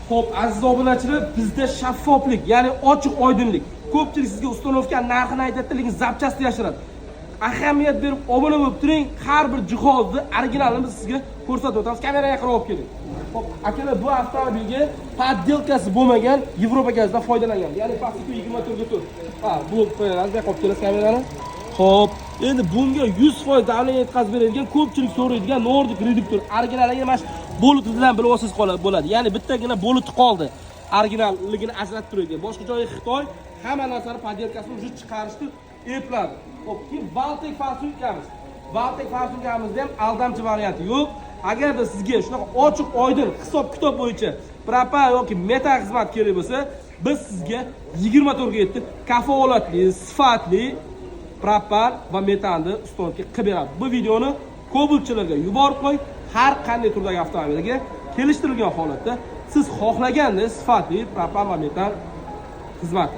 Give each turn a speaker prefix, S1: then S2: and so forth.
S1: Xo'p, aziz obunachilar, bizda shaffoflik, ya'ni ochiq oydinlik. Ko'pchilik sizga установка narxini aytadi, lekin запчасть ni yashiradi. Ahamiyat berib obuna bo'lib turing, har bir jihozni originalini biz sizga ko'rsatib o'tamiz. Kameraga yaqinroq olib keling. Xo'p, akalar, bu avtomobilga подделка si bo'lmagan Yevropa gazidan foydalangan. Ya'ni pastki 24 ga 4. Ha, bu qo'yamiz, bu yoqqa olib kelasiz kamerani. Xo'p, endi bunga 100% давление yetkazib beradigan, ko'pchilik so'raydigan Nordic reduktor originaliga mana shu boltidan bilib olsangiz qoladi bo'ladi. Ya'ni bittagina bolti qoldi. Originalligini ajratib turadigan. Boshqa joyi Xitoy, hamma narsani подделка sini уже chiqarishni epladi. Xo'p, keyin Valtek форсунка miz. Valtek форсунка mizda ham aldamchi varianti yo'q. Agarda sizga shunaqa ochiq oydin hisob kitob bo'yicha propan yoki metan xizmat kerak bo'lsa, biz sizga 24 ga 7 kafolatli, sifatli propan va metanni установка qilib beradi. Bu videoni Kobaltchilarga yuborib qo'y. Har qanday turdagi avtomobilga kelishtirilgan holatda siz xohlagandek sifatli propan va metan xizmati.